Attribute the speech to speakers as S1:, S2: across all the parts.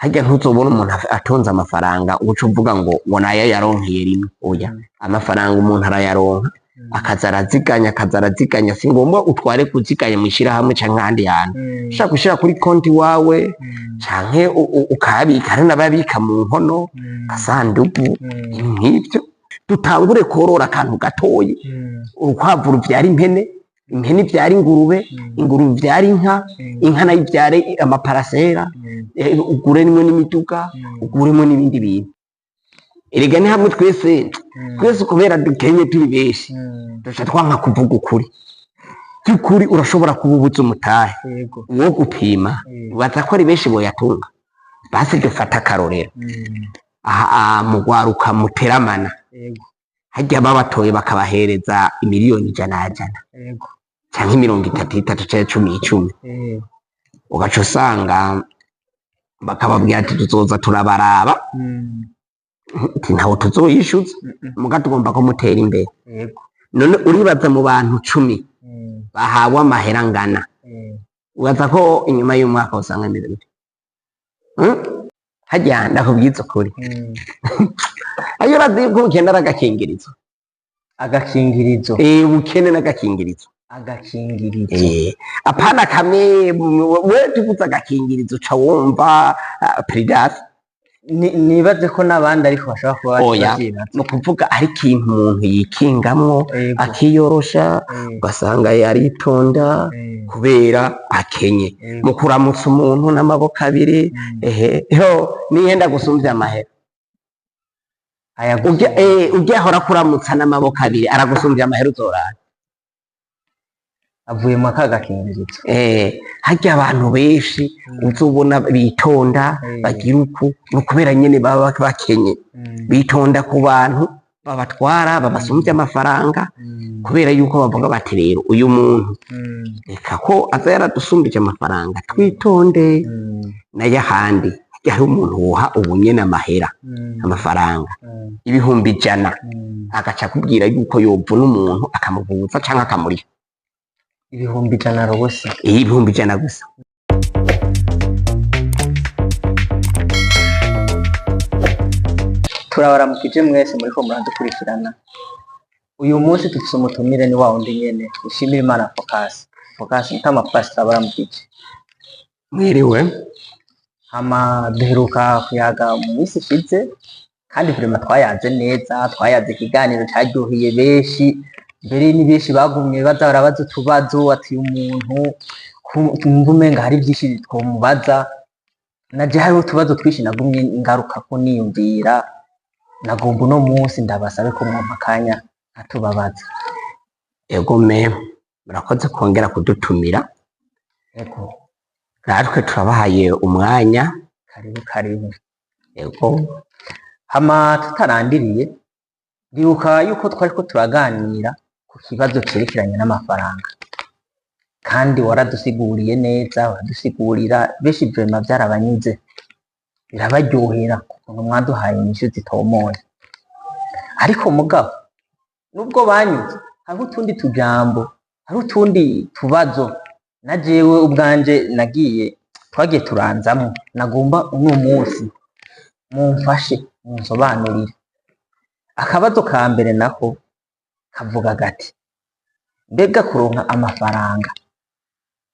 S1: Harya ntuzobona umuntu atunze amafaranga uca uvuga ngo nayo yaronkeye rimwe. Oya, amafaranga umuntu arayaronka akaza araziganya, akaza araziganya. Si ngombwa utware kuziganya mw'ishirahamwe canke ahandi hantu. Ushaka gushira kuri konti wawe canke ukayabika, hari n'abayabika mu nkono, gasanduku, ibintu nk'ivyo. Dutangure korora akantu gatoyi: urukwavu ruvyara impene, impene ivyara ingurube, ingurube ivyara inka, inka nayo ivyare amaparasera, uguremwo n'imiduga, uguremwo n'ibindi bintu. Erega ni hamwe twese twese kubera dukenye turi benshi, duca twanka kuvuga ukuri. By'ukuri urashobora kuba ubuze umutahe wo gupima, ubaza ko ari benshi boyatunga. Basi dufata akarorero aha mu rwaruka muteramana, harya babatoye bakabahereza imiliyoni ijana jana canke 30 itatu canke 10 10, ugaca usanga bakababwira ati tuzoza turabaraba, ati ntawe tuzoyishuza, muga tugomba ko mutera imbere. None uribaza mu bantu 10 bahawe amahera angana, ubaza ko inyuma y'umwaka usanga bimeze gute? Harya ndakubwiza ukuri, ayo urazi yuko ubukene ari agakingirizo.
S2: Agakingirizo.
S1: Eh, ubukene n'agakingirizo.
S2: Agakingirizo.
S1: Eh, apana kamwe. We tuvuze agakingirizo uca wumva Prudence.
S2: Nibaze ko n'abandi ariko bashobora kuba
S1: Oya,
S2: bavyibaza.
S1: ni ukuvuga ari ikintu umuntu yikingamwo, akiyorosha, ugasanga yaritonda kubera akenye. Mu kuramutsa umuntu n'amaboko abiri, ehe yo niyenda gusumvya amahera.
S2: Ayagusumvya.
S1: Urya ahora kuramutsa n'amaboko abiri aragusumvya amahera, uzorara.
S2: Avuye mu kagakingirizo.
S1: Harya abantu benshi uzobona bitonda, bagira uku, ni ukubera nyene baba bakenye. Bitonda ku bantu babatwara, babasumbya amafaranga, kubera yuko bavuga bati rero uyu muntu reka ko aza yaradusumbije amafaranga, twitonde. Nayo ahandi harya hari umuntu woha ubu nyene amahera, amafaranga 100,000, agaca akubwira yuko yovuna umuntu akamuvuza canke akamuriha.
S2: 100,000 rwose?
S1: 100,000 gusa.
S2: Turabaramukije mwese muriko muradukurikirana. Uyu munsi dufise umutumire, ni wa wundi nyene, Ishimira Imana Focus. Focus, Mutama Focus, turabaramukije.
S1: Mwiriwe.
S2: Hama duheruka kuyaga mu minsi ishize, kandi vraiment twayaze neza, twayaze ikiganiro caryoheye benshi, mbere ni benshi bagumye baza barabaza utubazo, ati uyu muntu twumva umenga hari vyinshi twomubaza. Naje hariho utubazo twinshi nagumye ngaruka ko niyumvira, nagomba uno munsi ndabasabe ko mwompa akanya nkatubabaza.
S1: Ego me, murakoze kongera kudutumira.
S2: Ego.
S1: Natwe turabahaye umwanya.
S2: Karibu karibu.
S1: Ego.
S2: Hama tutarandiriye, ndibuka yuko twariko turaganira ku kibazo cerekeranye n'amafaranga, kandi waradusiguriye neza, uradusigurira benshi, vraiment vyarabanyuze, birabaryohera ukuntu mwaduhaye inyishu zitomoye. Ariko mugabo nubwo banyuze, hariho utundi tujambo, hariho utundi tubazo na jewe ubwanje nagiye twagiye turanzamwo, nagomba uno munsi mumfashe munsobanurire. Akabazo ka mbere nako kavuga gati: mbega kuronka amafaranga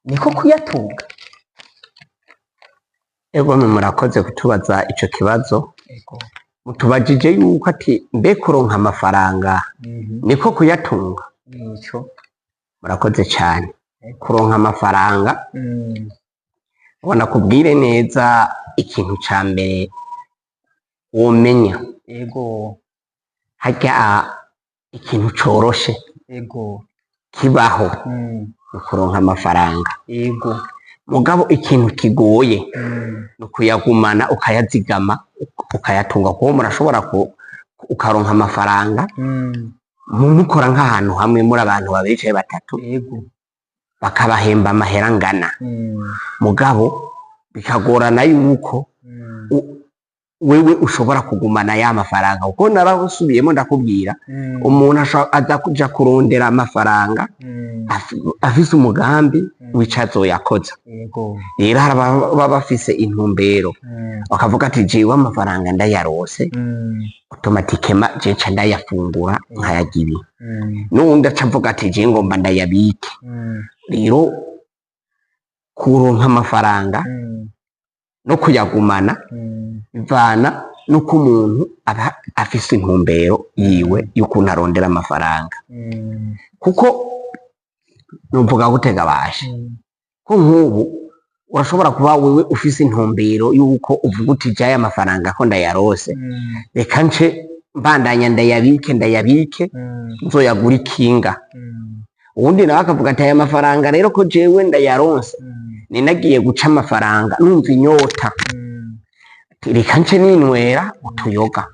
S2: niko kuyatunga?
S1: Ego me, murakoze kutubaza ico kibazo. Mutubajije yuko ati mbe kuronka amafaranga niko kuyatunga?
S2: Nico.
S1: Murakoze cyane. Kuronka amafaranga, ubona kubwire neza, ikintu ca mbere womenya, harya ikintu coroshe kibaho ni ukuronka amafaranga. Mugabo ikintu kigoye ni ukuyagumana, ukayazigama, ukayatunga, kuko murashobora ukaronka amafaranga, mukora nk'ahantu hamwe muri abantu babiri canke batatu, bakabahemba amahera angana, mugabo bikagorana yuko Wewe ushobora kugumana ya mafaranga, kuko narasubiyemo ndakubwira, umuntu aza kuja kurondera amafaranga afise umugambi w'ico azoyakoza. Rero hari ababa bafise intumbero, bakavuga ati: "Jewe amafaranga ndayarose, automatiquement je nca ndayafungura nkayarya ibi." N'uwundi aca avuga ati: "Je ngomba ndayabike." Rero kuronka amafaranga no kuyagumana bivana n'uko umuntu aba afise intumbero yiwe y'ukuntu arondera amafaranga. Kuko nuvuga gutega bashe, ko nk'ubu urashobora kuba wewe ufise intumbero y'uko uvuga uti: "Jaye amafaranga ko ndayarose, reka nce mbandanya ndayabike, ndayabike, nzoyagura ikinga." Uwundi nawe akavuga ati: "Aya mafaranga rero ko jewe ndayaronse, ninagiye guca amafaranga numva inyota, reka nce ninywera utuyoga."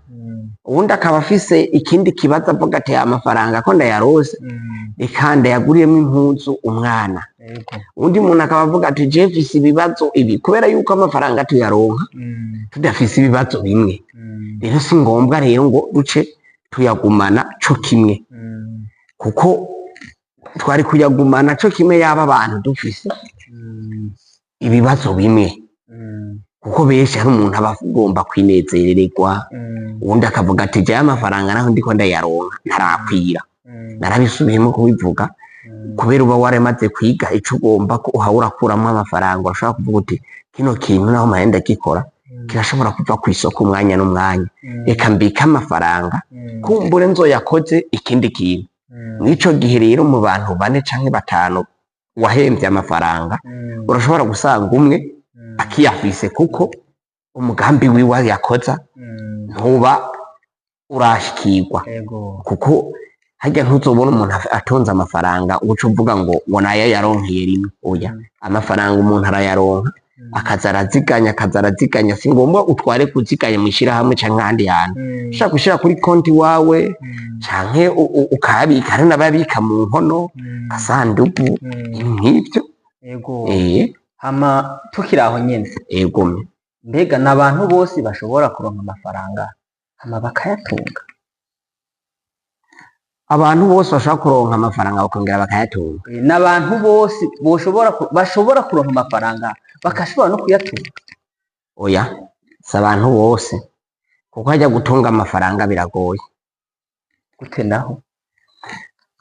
S1: Uwundi akaba afise ikindi kibazo, avuga ati: "Aya mafaranga ko ndayarose, reka ndayaguriyemo impuzu umwana." Uwundi muntu akaba avuga ati: "Je mfise ibibazo ibi." Kubera yuko amafaranga tuyaronka tudafise ibibazo bimwe, rero si ngombwa rero ngo duce tuyagumana co kimwe, kuko twari kuyagumana co kimwe yaba abantu dufise ibibazo bimwe. Kuko benshi, hari umuntu aba agomba kwinezerererwa, uwundi akavuga ati: "Jaye amafaranga naho ndiko ndayaronka ntarakwira." Narabisubiyemo kubivuga, kubera uba waramaze kwiga ico ugomba ko uha urakuramwo amafaranga, urashobora kuvuga uti: "Kino kintu naho mpaye ndagikora, kirashobora kuva ku isoko umwanya n'umwanya, reka mbike amafaranga, kumbure nzoyakoze ikindi kintu." Mw'ico gihe rero, mu bantu bane canke batanu wahemvye amafaranga, urashobora gusanga umwe akiyafise, kuko umugambi wiwe yakoza ntuba urashikirwa. Kuko harya ntuzobona umuntu atunze amafaranga uca uvuga ngo nayo yaronkeye rimwe. Oya, amafaranga umuntu arayaronka akaza araziganya, akaza araziganya. Si ngombwa utware kuziganya mw'ishirahamwe canke ahandi hantu. Ushaka gushira kuri konti wawe canke ukayabika, hari n'abayabika mu nkono, gasandugu, ibintu nk'ivyo.
S2: Hama tukiri aho nyene, mbega n'abantu bose bashobora kuronka amafaranga hama bakayatunga?
S1: Abantu bose bashobora kuronka amafaranga bakongera bakayatunga?
S2: N'abantu bose boshobora bashobora kuronka amafaranga bakashobora no kuyatunga?
S1: Oya, si abantu bose, kuko hajya gutunga amafaranga biragoye.
S2: Gute naho?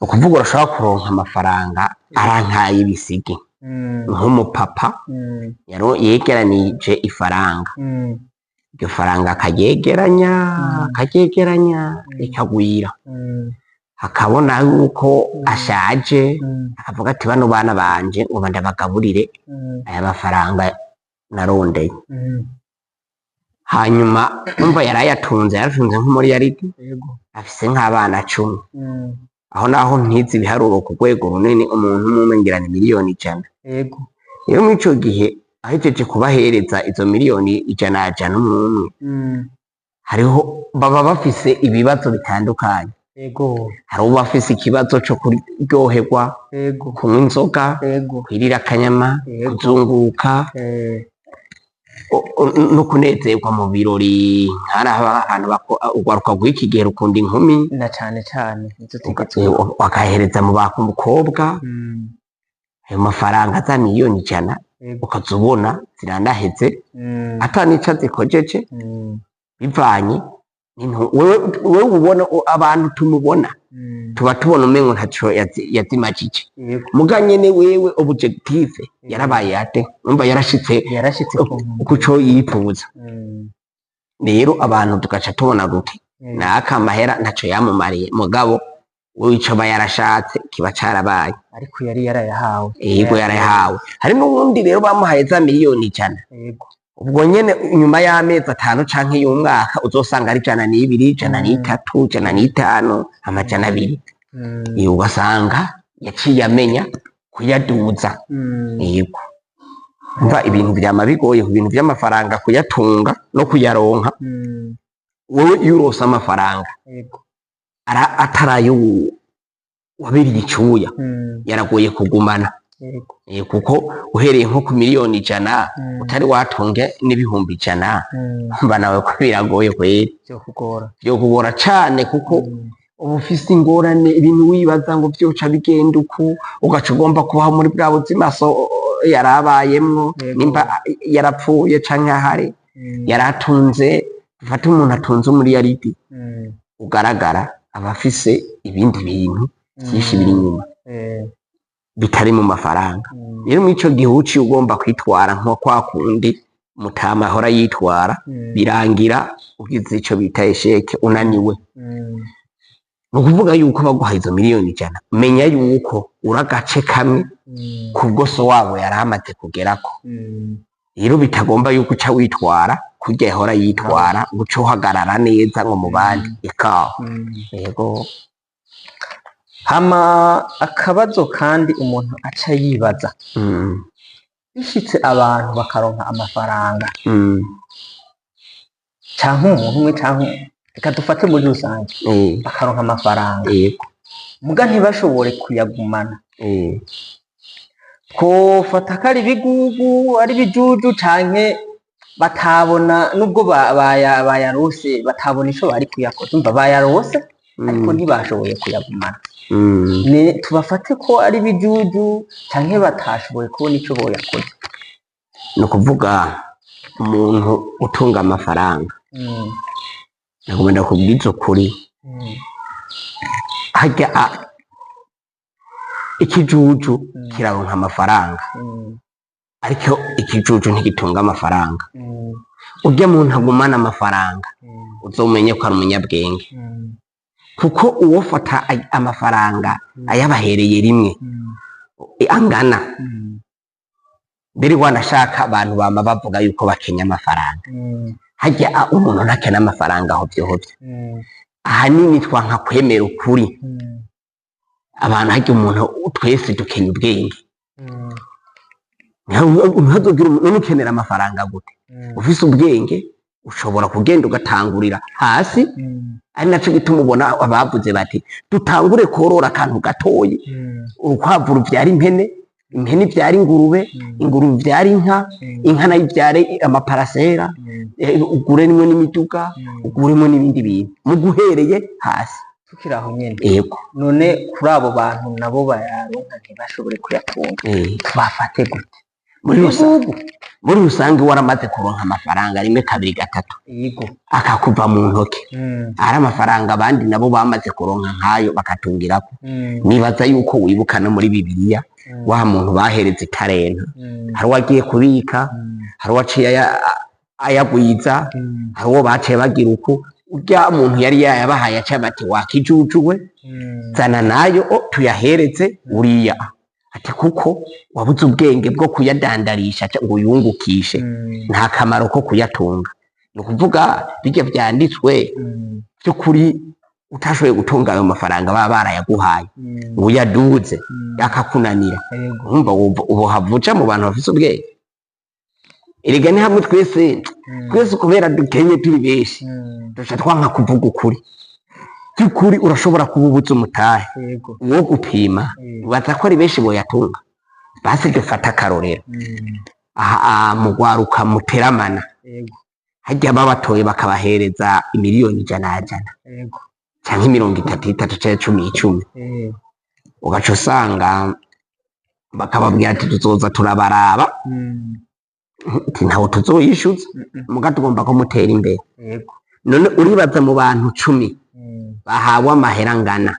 S1: Ni ukuvuga urashobora kuronka amafaranga arankaye ibisigi, nk'umupapa yegeranije ifaranga, iryo faranga akaryegeranya, akaryegeranya, rikagwira, akabona yuko ashaje, akavuga ati: "Bano bana banje ngo ndabagaburire aya mafaranga narondeye." Hanyuma umva yarayatunze, yaratunze nk'umuriyaridi, afise nk'abana 10. Aho naho ntizi ibiharuro ku rwego runini, umuntu umwe ngira ni miliyoni 100. Rero muri ico gihe ahejeje kubahereza izo miliyoni 100 jana umwe umwe, hariho baba bafise ibibazo bitandukanye. Hari uba afise ikibazo co kuryoherwa, kunywa inzoga, kwirira akanyama, kuzunguruka, no kunezerwa mu birori. Hari abantu urwaruka rw'iki gihe rukunda inkumi.
S2: Na cane cane nizo zigezweho.
S1: Bakahereza mu bakobwa ayo mafaranga za miliyoni 100, ukaza ubona ziranaheze ata n'ico zikojeje, bivanye wewe ubona abantu tumubona, tuba tubona umengo ntaco yazimajije. Muga nyene wewe objectif yarabaye ate, umva yarashitse
S2: Yarashitse ku
S1: kuco yifuza. Rero abantu tugaca tubona duti: "Naka amahera ntaco yamumariye." Mugabo wewe ico aba yarashatse kiba carabaye.
S2: Ariko yari yarayahawe.
S1: Yego, yarayahawe. Hari n'uwundi rero bamuhaye za miliyoni 100, ubwo nyene nyuma y'amezi 5 canke y'umwaka uzosanga ari 102, 103, 105, 200. Ugasanga yaciye amenya kuyaduza. Yego, umva ibintu vyama bigoye ku bintu vy'amafaranga, kuyatunga no kuyaronka. Wowe iyo urose amafaranga atarayo wabiriye icuya, yaragoye kugumana.
S2: Yego.
S1: Kuko uhereye nko ku miliyoni 100
S2: Mm.
S1: utari watunge n'100.000, mba nawe ko biragoye kweri.
S2: Vyo kugora.
S1: Vyo kugora cane, kuko uba ufise ingorane, ibintu wibaza ngo vyoca bigenda uku, ugaca ugomba kubaho muri bwa buzima so yarabayemwo. Nimba yarapfuye canke ahari yaratunze, dufate umuntu atunze umuriyaridi ugaragara, aba afise ibindi bintu vyinshi biri inyuma bitari mu mafaranga. Rero muri ico gihe uciye ugomba kwitwara nko kwa kundi mutama ahora yitwara, birangira ugize ico bita échec, unaniwe. Ni ukuvuga yuko baguhaye izo miliyoni 100, menya yuko uri agace kamwe kubwo so wabo yari amaze kugerako. Rero bitagomba yuko uca witwara kurya yahora yitwara, ngo uce uhagarara neza ngo mu bandi ikawa. Yego.
S2: Hama akabazo kandi umuntu aca yibaza, bishitse abantu bakaronka amafaranga, canke umuntu umwe, canke reka dufate muri rusange, bakaronka amafaranga, muga ntibashobore kuyagumana, twofata ko ari ibigugu, ari ibijuju, canke batabona nubwo bayarose, batabona ico bari kuyakoza? Umva, bayarose ariko ntibashoboye kuyagumana. Tubafate ko ari ibijuju canke batashoboye kubona ico boyakoze?
S1: Ni ukuvuga umuntu utunga amafaranga, nagomba ndakubwiza ukuri, harya ikijuju kiraronka amafaranga, ariko ikijuju ntigitunga amafaranga. Urya muntu agumana amafaranga, uzomenye ko ari umunyabwenge, kuko uwofata amafaranga ayabahereye rimwe angana, mbere wanashaka abantu bama bavuga yuko bakenya amafaranga. Harya umuntu ntakena amafaranga hovyo hovyo. Ahanini twanka kwemera ukuri. Abantu harya umuntu twese dukenya ubwenge. Ntuzogira none ukenera amafaranga gute? Ufise ubwenge ushobora kugenda ugatangurira hasi, ari naco gituma ubona abavuze bati dutangure korora akantu gatoyi, urukwavu ruvyara impene, impene ivyara ingurube, ingurube ivyara inka, inka nayo ivyare amaparasera, uguremwo n'imiduga, uguremwo n'ibindi bintu mu guhereye hasi.
S2: Tukiri aho nyene,
S1: Yego.
S2: none kuri abo bantu nabo bayaronka ntibashobore kuyatunga, tubafate gute?
S1: Muri rusange waramaze kuronka amafaranga rimwe, kabiri, gatatu, akakuva mu ntoke, ari amafaranga abandi nabo bamaze kuronka nkayo bakatungirako. Nibaza yuko wibuka no muri Bibiliya wa muntu bahereza itarenta, hari uwagiye kubika, hari uwaciye ayagwiza, hari uwo baciye bagira uku. Urya muntu yari yayabahaye aciye bati wakijujuwe, zana nayo o tuyahereze uriya, ati kuko wabuze ubwenge bwo kuyadandarisha ngo uyungukishe, nta kamaro ko kuyatunga. Ni ukuvuga bijya vyanditswe by'ukuri, utashoboye gutunga ayo mafaranga baba barayaguhaye ngo uyaduze, akakunanira, urumva ubu havuca mu bantu bafise ubwenge. Erega ni hamwe twese, twese kubera dukenye turi benshi, duca twanka kuvuga ukuri. By'ukuri urashobora kuba ubuze umutahe wo gupima, ubaza ko ari benshi boyatunga. Basi dufata akarorero aha, mu rwaruka muteramana, harya babatoye bakabahereza imiliyoni 100 ya jana, canke 30 itatu, canke 10 10, ugaca usanga bakababwira ati tuzoza turabaraba, ati ntawe tuzoyishuza, muga tugomba ko mutera imbere. None uribaza mu bantu 10 bahawe amahera angana,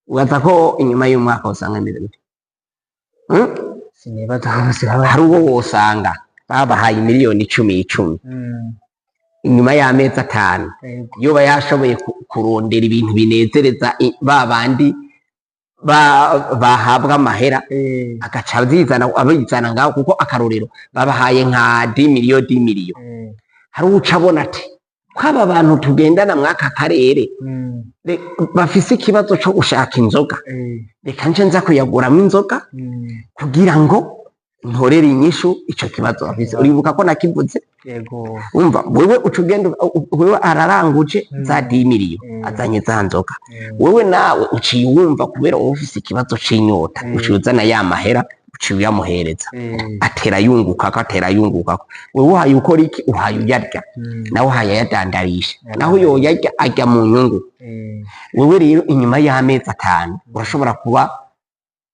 S1: ubaza ko inyuma y'umwaka usanga bimeze gute? Hmm?
S2: Sinibaza ko bose baba
S1: Hari uwo wosanga babahaye miliyoni 10 10, inyuma y'amezi 5 yoba yashoboye kurondera ibintu binezereza ba bandi bahabwa amahera, agaca azizana abizana ngaho. Kuko akarorero babahaye nka 10 millions 10 millions, hari uca abona ati kwaba bantu tugendana mw'aka karere bafise ikibazo co gushaka inzoga, reka nce nza kuyaguramwo inzoga kugira ngo ntorere inyishu ico kibazo bafise. Uribuka ko nakivuze?
S2: Yego.
S1: Umva, wewe uca ugenda, wewe araranguje za 10 millions, azanye za nzoga. Wewe nawe uciye wumva kubera wowe ufise ikibazo c'inyota, uciye uzana ya mahera. Uciye uyamuhereza, atera yungukako, atera yungukako. Wewe uhaye ukora iki? Uhaye uyarya, nawe uhaye ayadandarisha, naho yoyarya ajya mu nyungu. Wewe rero inyuma y'amezi 5 urashobora kuba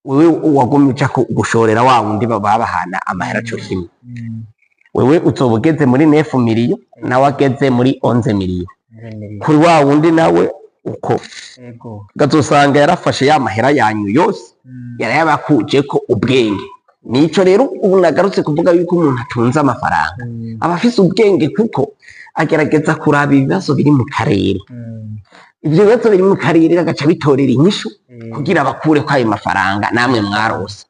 S1: wewe wagumye uja gushorera wa wundi babahana amahera co kimwe. Wewe uzoba ugeze muri 9 millions, nawe ageze muri 11 millions. Kuri wa wundi nawe uko gazosanga yarafashe ya mahera yanyu yose, yarayabakujeko ubwenge. Nico rero ubu nagarutse kuvuga yuko umuntu atunze amafaranga aba afise ubwenge, kuko agerageza kuraba ibibazo biri mu karere. Ivyo bibazo biri mu karere agaca bitorera inyishu kugira bakureko ayo mafaranga namwe mwarose.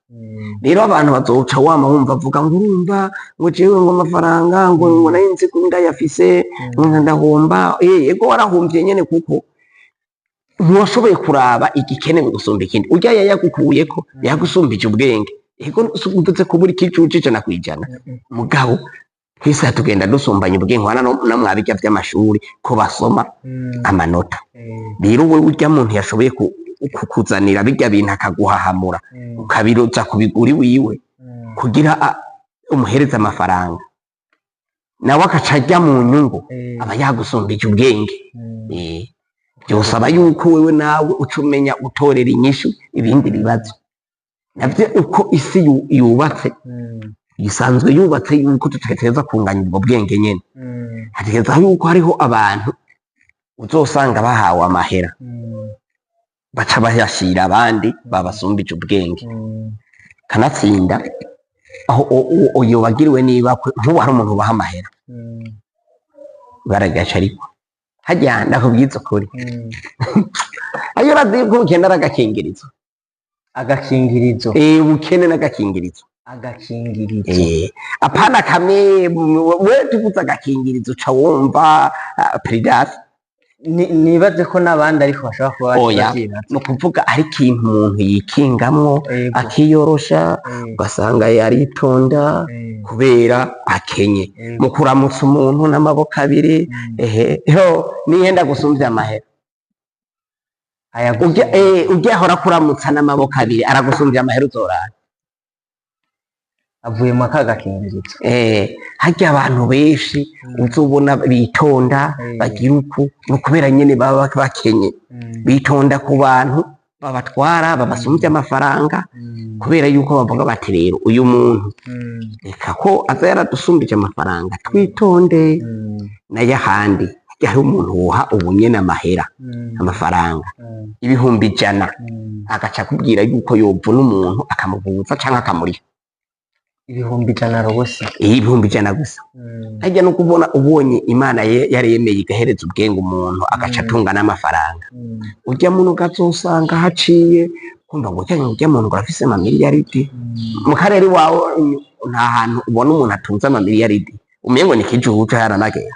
S1: Rero abantu bazoca wama wumva avuga ngo urumva ngo jewe ngo amafaranga ngo nari nzi ko ndayafise, ngo ndahomba. Ego, warahomvye nyene, kuko ntiwashoboye kuraba igikenewe gusumba ikindi. Urya yayagukuyeko yagusumbije ubwenge. Ego, mvuze ko buri kicucu 100%, mugabo twese tugenda dusumbanya ubwenge. Wana no mwabirya vy'amashuri ko basoma amanota. Rero wewe urya muntu yashoboye kukuzanira birya bintu akaguhahamura, ukabiroza kubigura iwiwe kugira umuhereze amafaranga, nawe akaca ajya mu nyungu, aba yagusumbije ubwenge. Byosaba yuko wewe nawe uca umenya utorera inyishu ibindi bibazo navyo. Uko isi yubatse, isanzwe yubatse yuko tutegereza kunganya ubwo bwenge nyene. Hategereza yuko hariho abantu uzosanga bahawe amahera, baca bayashira abandi babasumbije ubwenge. Kanatsinda aho yobagiriwe niba nk'ubu hari umuntu ubaha amahera, baragaca. Ariko harya ndakubwiza ukuri, ayo urazi yuko ubukene ari agakingirizo.
S2: Agakingirizo?
S1: Ubukene n'agakingirizo.
S2: Agakingirizo.
S1: Apana kamwe. We tuvuze agakingirizo uca wumva prédateur.
S2: Nibaze ko n'abandi ariko bashobora kuba
S1: Oya.
S2: bavyibaza.
S1: Ni ukuvuga ari ikintu umuntu yikingamwo, akiyorosha, ugasanga yaritonda kubera akenye. Mu kuramutsa umuntu n'amaboko abiri, ehe yo nihenda gusumvya amahera.
S2: Aya
S1: Urya urya ahora kuramutsa n'amaboko abiri aragusumvya amahera, uzorara.
S2: Avuye mu kagakingirizo.
S1: Harya abantu benshi uzobona bitonda, bagira uku, ni ukubera nyene baba bakenye. Bitonda ku bantu babatwara babasumbya amafaranga, kubera yuko bavuga bati rero uyu muntu reka ko aza yaradusumbije amafaranga, twitonde. Nayo ahandi harya hariho umuntu woha ubu nyene amahera, amafaranga 100,000, agaca akubwira yuko yovuna umuntu akamuvuza canke akamuriha.
S2: 100,000 rwose?
S1: 100,000 gusa. Harya no kubona ubonye Imana yaremeye igahereza ubwenge umuntu agaca atunga n'amafaranga, urya muntu ukazosanga haciye kumva ngo urya urya muntu ngo arafise amamiliyaridi. Mu karere iwawe nta hantu ubona umuntu atunze amamiliyaridi, umengo ni kijuju yaranagenda,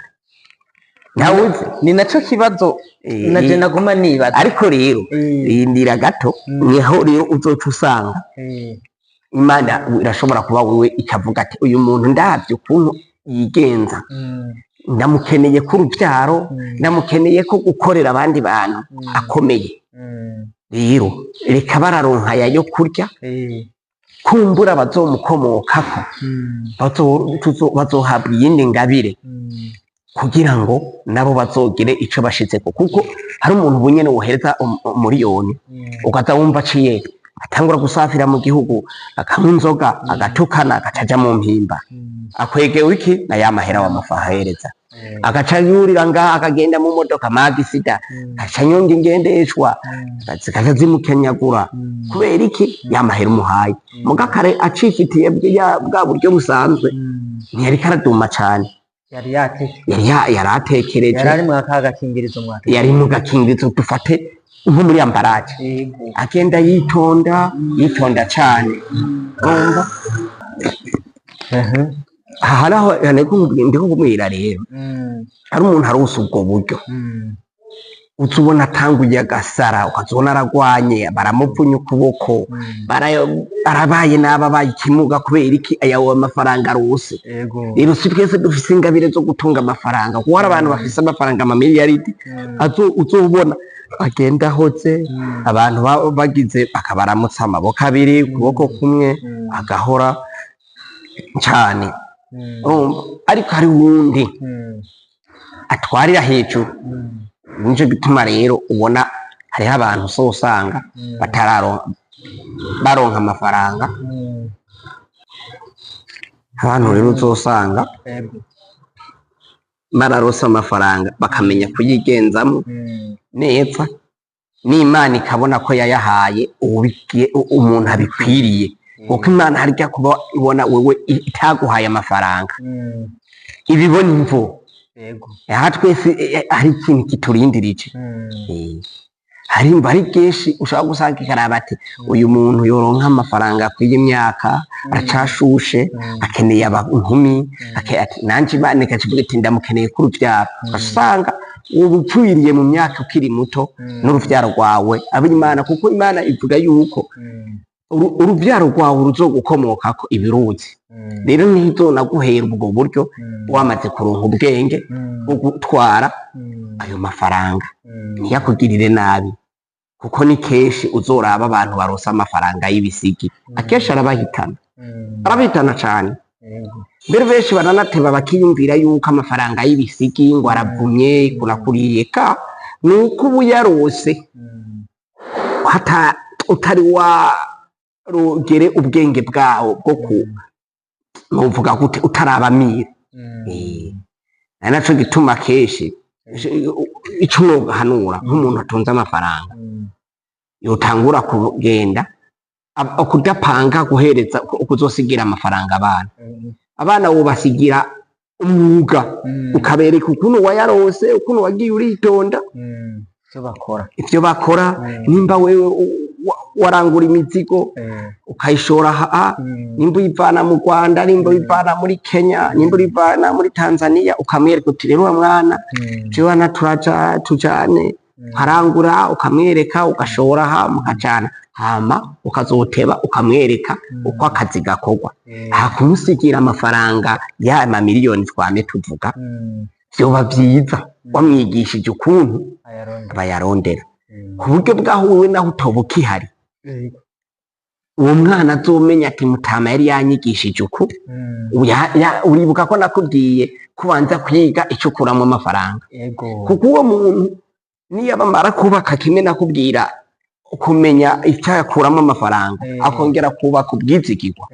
S1: ntawuzi.
S2: Ni naco kibazo naje naguma nibaza.
S1: Ariko rero rindira gato. Niho rero uzoca usanga Imana irashobora kuba wewe ikavuga ati uyu muntu ndavye ukuntu yigenza, ndamukeneye ko uruvyaro, ndamukeneye ko gukorera abandi bantu akomeye. Rero reka bararonka aya yo kurya, kumbura bazomukomokako bazohabwa iyindi ngabire kugira ngo nabo bazogire ico bashitseko. Kuko hari umuntu ubu nyene wohereza umuriyoni, ukaza wumva aciye atangura gusafira mu gihugu, akanywa inzoga, agatukana, agaca aja mu mpimba. Akwegewe iki? Na ya mahera wamafahereza. Agaca yurira ngaha akagenda mu modoka magisida, agaca anyonga ingendeshwa, zikaca zimukenyagura. Kubera iki? Ya mahera umuhaye. Muga kare acifitiye bwa buryo busanzwe, ntiyariko araduma cane.
S2: Yari yateke
S1: Yari yaratekereje.
S2: Yari ari mu kagakingirizo mwaka.
S1: Yari mu gakingirizo, dufate nko muri ambaraje, agenda yitonda, yitonda cane, urumva? Aha haraho ndiko kumubwira rero, hari umuntu aronse ubwo buryo. Uza ubona atanguye agasara, ukazubona aragwanye, baramupfunya ukuboko, arabaye nabi, abaye ikimuga. Kubera iki? Ayawe amafaranga arose. Rero si twese dufise ingabire zo gutunga amafaranga, kuko hari abantu bafise amafaranga amamiliyaridi, uzobona agenda ahoze, abantu bagize bakabaramutsa amaboko abiri, ukuboko kumwe, agahora cane. Urumva? Ariko hari uwundi atwarira hejuru. Nico gituma rero ubona hariho abantu so usanga batararonka, baronka amafaranga. Abantu rero uzosanga bararose amafaranga, bakamenya kuyigenzamo neza, n'Imana ikabona ko yayahaye umuntu abikwiriye, kuko Imana harya kuba ibona wewe itaguhaye amafaranga, ibibona imvo. Aha twese hari ikintu kiturindirije. Hari imva, ari byinshi ushobora gusanga ikaraba ati uyu muntu yoronka amafaranga akwiye, imyaka aracashushe, akeneye inkumi, ati nanje Imana ikacivuga iti ndamukeneye k'uruvyaro. Ugasanga uba upfiriye mu myaka ukiri muto, n'uruvyaro rwawe abo Imana, kuko Imana ivuga yuko uruvyaro rwawe ruzogukomokako ibiruzi. Rero ntizonaguhera ubwo buryo wamaze kuronka ubwenge bwo gutwara ayo mafaranga, ntiyakugirire nabi, kuko ni kenshi uzoraba abantu baronse amafaranga y'ibisigi, akenshi arabahitana, arabahitana cane. Mbere benshi baranateba bakiyumvira yuko amafaranga y'ibisigi ngo aravumye kunakuriye, ka nuko ubu yarose hata utari warogere ubwenge bwawo bwo ku novuga gute, utarabamira. Ari naco gituma kenshi ico nohanura nk'umuntu atunze amafaranga, yotangura kugenda kudapanga guhereza kuzosigira amafaranga abana. Abana wobasigira umwuga, ukabereka ukuntu wayarose, ukuntu wagiye uritonda,
S2: Ivyo bakora.
S1: Ivyo bakora. Nimba wewe warangura imizigo, ukayishora ha, nimba uyivana mu Rwanda, nimba uyivana muri Kenya, nimba uyivana muri Tanzania, ukamwereka uti rero wa mwana, jewe hano turaja tujane ukarangura, ukamwereka ugashora ha, mukajana, hama ukazoteba ukamwereka uko akazi gakorwa. Aha kumusigira amafaranga ya mamiliyoni twame tuvuga, vyoba vyiza wamwigishije ukuntu
S2: Ayarondera.
S1: bayarondera, ku buryo bwaho wewe naho utoba ukihari, uwo mwana azomenya ati mutama yari yanyigishije uku. Uribuka ko nakubwiye kubanza kwiga ico ukuramwo amafaranga? Kuko uwo muntu niyo bamara kubaka kimwe nakubwira, kumenya icyo yakuramo amafaranga, akongera kubaka ubwizigirwa,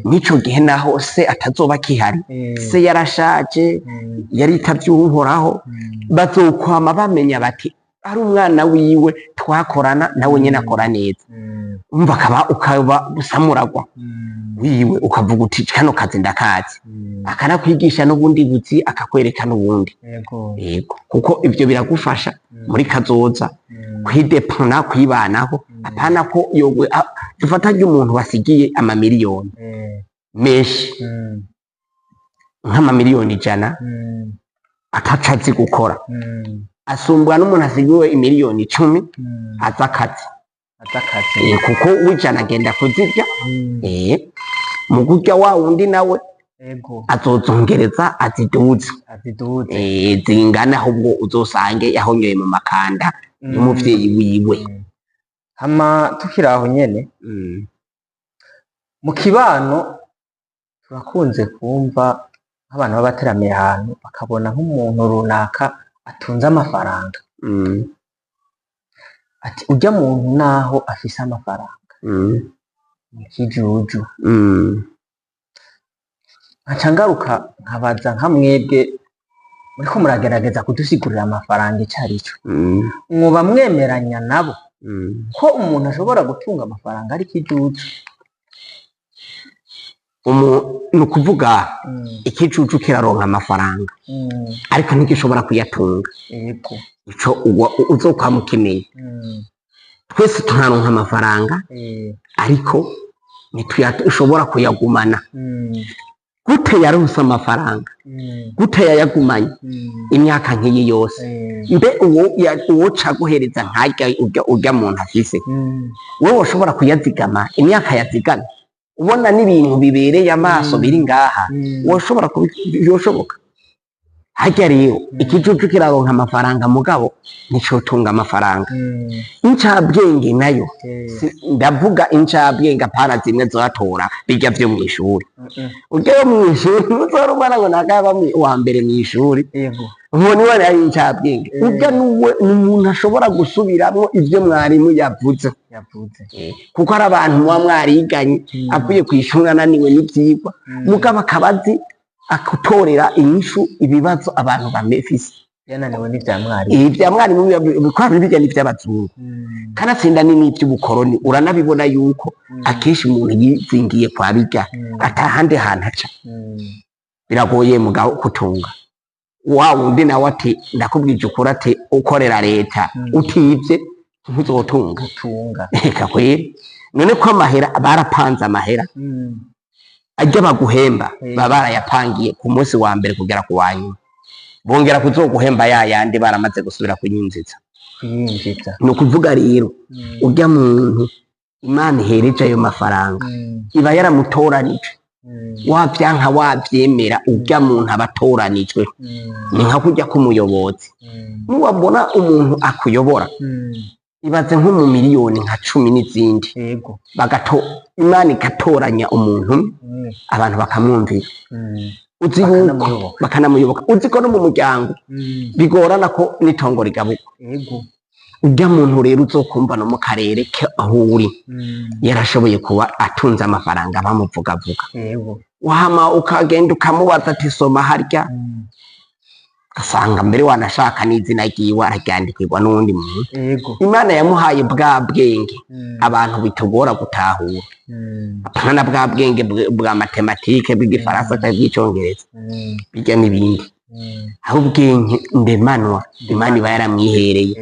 S1: n'ico gihe naho se atazoba akihari, se yarashaje, yaritavye Uhoraho, bazokwama bamenya bati ari umwana wiwe twakorana, nawe nyene akora neza. Umva, akaba ukaba usamuragwa wiwe, ukavuga uti kano kazi ndakazi, akanakwigisha n'ubundi buzi, akakwereka n'ubundi. Yego, kuko ivyo biragufasha muri kazoza kwidepana, kwibanaho, apana ko yogwe dufata ry'umuntu wasigiye amamiliyoni menshi, nk'amamiliyoni 100, ataco azi gukora, asumbwa n'umuntu asigiwe imiliyoni 10 azi akazi.
S2: Azi akazi.
S1: Kuko w'ijana agenda kuzirya, mu kurya wa wundi nawe azozongereza aziduze.
S2: Aziduze.
S1: Zingana, ahubwo uzosange yahonyoye mu makanda y'umuvyeyi wiwe.
S2: Hama tukiri aho nyene, mu kibano turakunze kumva nk'abantu baba bateramiye ahantu, bakabona nk'umuntu runaka atunze amafaranga, ati urya muntu naho afise amafaranga ni ikijuju. Nkaca ngaruka nkabaza nka mwebwe muriko muragerageza kudusigurira amafaranga ico arico, mwoba mwemeranya nabo ko umuntu ashobora gutunga amafaranga ari ikijuju?
S1: Ni ukuvuga, ikijuju kiraronka amafaranga, ariko ntigishobora kuyatunga. Ico uzokwama ukeneye. Twese turaronka amafaranga, ariko ntitushobora kuyagumana. Gute yaronse amafaranga? Gute yayagumanye imyaka nk'iyi yose? Mbe uwo uwoca guhereza nkarya urya muntu afise, wowe woshobora kuyazigama imyaka yazigamye, ubona n'ibintu bibereye amaso biri ngaha? Woshobora yoshoboka? Harya rero ikijuju kiraronka amafaranga, mugabo nticotunga amafaranga. Incabwenge nayo, ndavuga incabwenge apana zimwe zatora bijya vyo mw'ishuri. Urya yo mw'ishuri ntuzora ubona ngo nakaba uwa mbere mw'ishuri, ngo niwe ari incabwenge. Urya nuwe ni umuntu ashobora gusubiramwo ivyo mwarimu yavuze,
S2: yavuze,
S1: kuko ari abantu muba mwariganye, avuye kw'ishuri ananiwe n'ivyigwa, mugabo akaba azi akutorera inyishu ibibazo abantu bamefise.
S2: Yananiwe n'ivya mwarimu.
S1: Ibi vya mwarimu bikora bijya n'ivy'abazungu, kanatsinda ni n'ivy'ubukoroni. Uranabibona yuko akenshi umuntu yizingiye kwa bijya atahandi hantu aca, biragoye mugabo kutunga. Wa wundi nawe ati ndakubwije ukuri, ati ukorera leta utivye ntuzotunga.
S2: Gutunga.
S1: Reka kweri, none ko amahera barapanze, amahera ajya baguhemba, baba barayapangiye ku munsi wa mbere kugera ku wa nyuma, bongera kuzoguhemba ya yandi baramaze gusubira kuyinjiza.
S2: Kuyinjiza.
S1: Ni ukuvuga rero, urya muntu Imana ihereje ayo mafaranga, iba yaramutoranije. Wavyanka wavyemera, urya muntu aba atoranijwe. Ni nka kurya k'umuyobozi. Niwabona umuntu akuyobora, ibaze nko mu miliyoni nka 10 n'izindi, bagato Imana igatoranya umuntu umwe, abantu bakamwumvira, uzi yuko
S2: Bakanamuyoboka.
S1: Bakanamuyoboka. Uzi ko no mu muryango bigorana ko n'itongo rigabuka. Urya muntu rero uzokumva no mu karere ke aho uri, yarashoboye kuba atunze amafaranga, bamuvugavuga, wahama ukagenda ukamubaza ati soma harya, ugasanga mbere wanashaka n'izina ryiwe araryandikirwa n'uwundi muntu. Imana yamuhaye bwa bwenge abantu bitugora gutahura, apana bwa bwenge bwa matematike, bw'igifaransa canke bw'icongereza, bijya n'ibindi, aho ubwenge ndemanwa Imana iba yaramwihereye.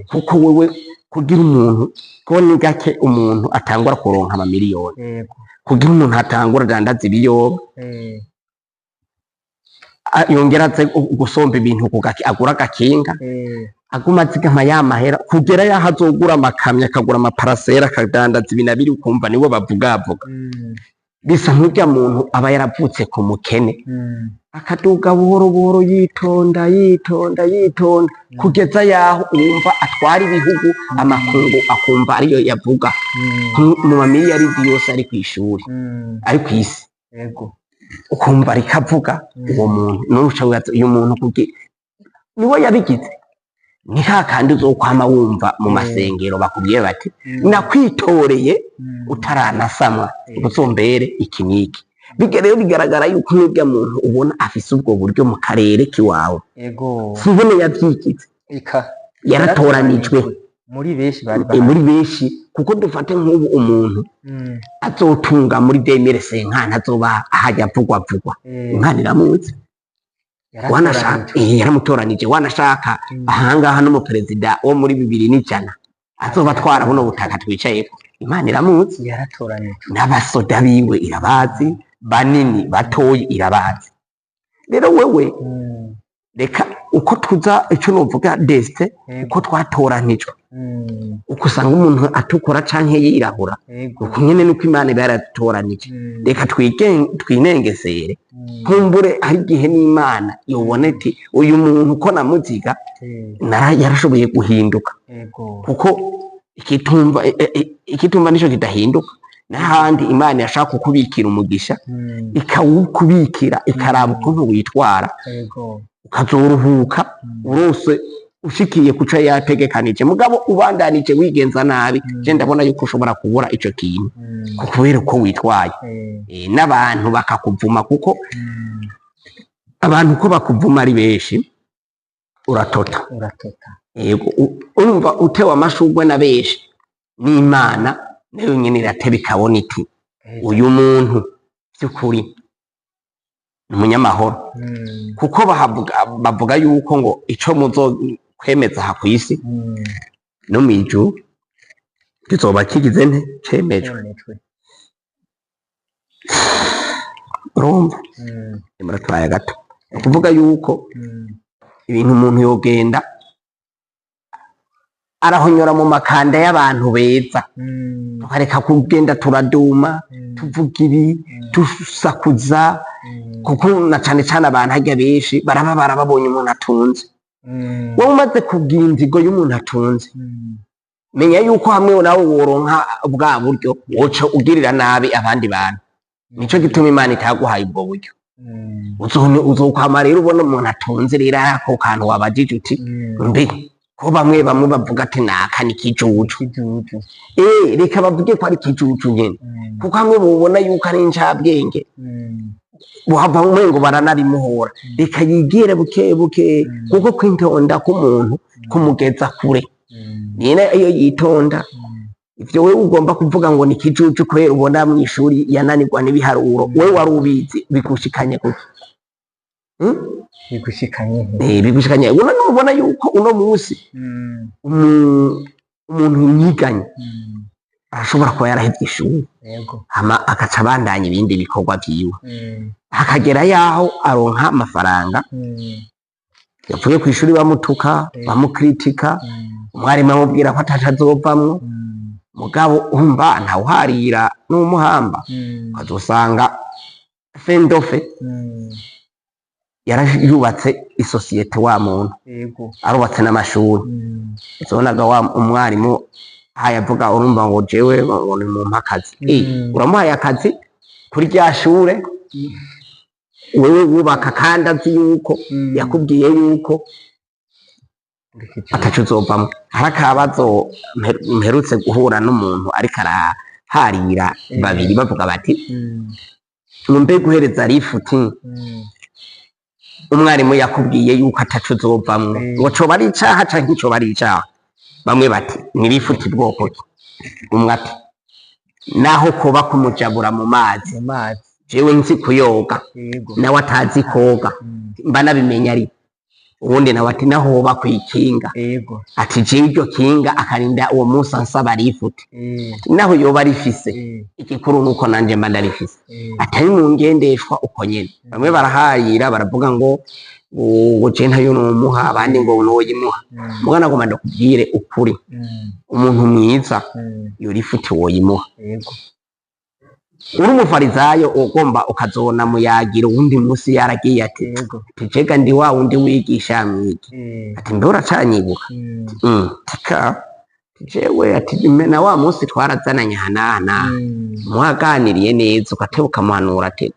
S1: Kuko wewe kugira umuntu ko ni gake umuntu atangura kuronka amamiliyoni, kugira umuntu atangura adandaza ibiyoba, yongera aze gusomba ibintu ku agura agakinga, aguma azigama ya mahera kugera yaho azogura amakamyo, akagura amaparasera, akadandaza ibintu abiri, ukumva niwe bavugavuga. Bisa nk'urya muntu aba yaravutse ku mukene, akaduga buhoro buhoro, yitonda yitonda yitonda, kugeza yaho wumva atwara ibihugu, amakungu akumva ariyo yavuga, mu mamiliyaridi yose ari kw'ishuri, ari kw'isi, ukumva rikavuga. Uwo muntu none uca wibaza uyu muntu kuki niwe yabigize? Ni kandi uzokwama wumva mu masengero bakubwiye bati nakwitoreye utaranasamwa ngo uzombere iki n'iki. Bijya rero bigaragara yuko n'urya muntu ubona afise ubwo buryo mu karere k'iwawe, si ubone yavyigize,
S2: Ika.
S1: yaratoranijwe.
S2: Muri benshi bari
S1: bahari, muri benshi. Kuko dufate nk'ubu umuntu azotunga muri 2050, azoba ahajya avugwa avugwa, Imana iramuzi, wanashaka yaramutoranije. Wanashaka ahangaha n'umuperezida wo muri 2100 azoba atwara buno butaka twicayeko, Imana iramuzi.
S2: Yaratoranijwe.
S1: N'abasoda biwe irabazi, banini batoyi irabazi. Rero wewe, reka uko tuza ico novuga destin, uko twatoranijwe, uko usanga umuntu atukura canke yirabura, uko nyene nuko Imana iba yaratoranije. Reka twinengesere. Nkumbure hari igihe n'Imana yobona iti uyu muntu uko namuziga, yarashoboye guhinduka, kuko ikitumva ikitumva nico kidahinduka. N'ahandi Imana yashaka kukubikira umugisha, ikawukubikira, ikaraba ukuntu witwara, ukazoruhuka urose ushikiye kuco yategekanije. Mugabo ubandanije wigenza nabi, je ndabona yuko ushobora kubura ico kintu kubera uko witwaye. N'abantu bakakuvuma, kuko abantu uko bakuvuma ari benshi uratota.
S2: Uratota.
S1: Yego, urumva utewe amashurwe na benshi, n'Imana nayo nyene irateba ikabona iti uyu muntu by'ukuri ni umunyamahoro, kuko bahavuga, bavuga yuko ngo ico muzokwemeza aha kw'isi, no mw'ijuru kizoba kigize nte? Cemejwe.
S2: Cemejwe.
S1: Urumva, muratwaye gato. Ni ukuvuga yuko ibintu umuntu yogenda arahonyora mu makanda y'abantu beza, tukareka kugenda turaduma, tuvuga ibi, dusakuza, kuko na cane cane abantu harya benshi baraba babonye umuntu atunze. Wowe umaze kugira inzigo y'umuntu atunze, menya yuko hamwe nawe woronka bwa buryo, woca ugirira nabi abandi bantu. Nico gituma Imana itaguhaye ubwo buryo. Uzokwama rero ubona umuntu atunze, rero ako kantu wabajije uti mbe ko bamwe bamwe bavuga ati naka ni kijuju.
S2: Kijuju.
S1: Reka bavuge ko ari kijuju nyene, kuko hamwe bubona yuko ari incabwenge, buhava umengo baranabimuhora. Reka yigire buke buke, kuko kwitonda k'umuntu kumugeza kure. Nyine iyo yitonda, ivyo wewe ugomba kuvuga ngo ni kijuju kubera ubona mw'ishuri yananirwa n'ibiharuro, wewe wari ubizi, bigushikanye kuki? Hmm?
S2: Bigushikanye he?
S1: Bigushikanye uno nubona yuko uno munsi umuntu yiganye arashobora kuba yarahevye ishuri, hama agaca abandanya ibindi bikorwa vyiwe, hakagera yaho aronka amafaranga. Yavuye kw'ishuri bamutuka, bamukritika, umwarimu amubwira ko ataco azovamwo. Mugabo umva, ntawuharira n'umuhamba, ukazosanga fendofe yarayubatse isosiyete wa muntu, arubatse n'amashuri. Uzobonaga wa umwarimu hayavuga, urumva ngo jewe ngo nimumpe akazi. Uramuhaye akazi kuri rya shure wewe wubaka, kandi azi yuko yakubwiye yuko ataco uzovamwo. Hari akabazo mperutse guhura n'umuntu ariko araharira, babiri bavuga bati mbe guhereza lifuti umwarimu yakubwiye yuko ataco uzovamwo, ngo coba ari icaha canke coba ari icaha? Bamwe bati ni lifuti bwoko ki? Umwe ati naho koba kumujabura mu mazi,
S2: mu mazi,
S1: jewe nzi kuyoga, nawe atazi koga, mba nabimenya. Ari uwundi nawe ati naho hoba kwikinga, ati jewe iryo kinga akarinda uwo munsi ansaba lifuti, naho yoba rifise, igikuru nuko nanje mba ndarifise, atari mu ngendeshwa uko nyene. Bamwe barahayira, baravuga ngo ngo je ntayo nomuha, abandi ngo noyimuha. Mugana agomba ndakubwire ukuri, umuntu mwiza iyo lifuti woyimuha. Uri umufarizayo, ugomba ukazona muyagira uwundi munsi yaragiye ati tijega ndi wa wundi wigisha mwigi, ati mbe uracanyibuka? Tika jewe ati na wa munsi twarazananye hanahana, mwaganiriye neza, ugateba ukamuhanura ati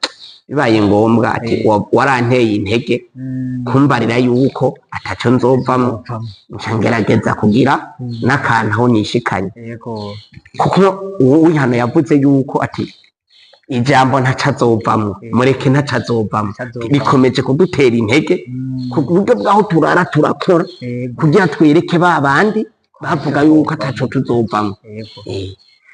S1: bibaye ngombwa ati waranteye intege kumbarira yuko ataco nzovamwo,
S2: Uzovamwo.
S1: nca ngerageza kugira n'akantu aho nishikanye, kuko uwo wihano yavuze yuko ati ijambo ntaco azovamwo, mureke ntaco azovamwo.
S2: Ntaco azovamwo.
S1: Bikomeje kudutera intege ku buryo bwaho turara turakora kugira twereke ba bandi bavuga yuko ataco tuzovamwo.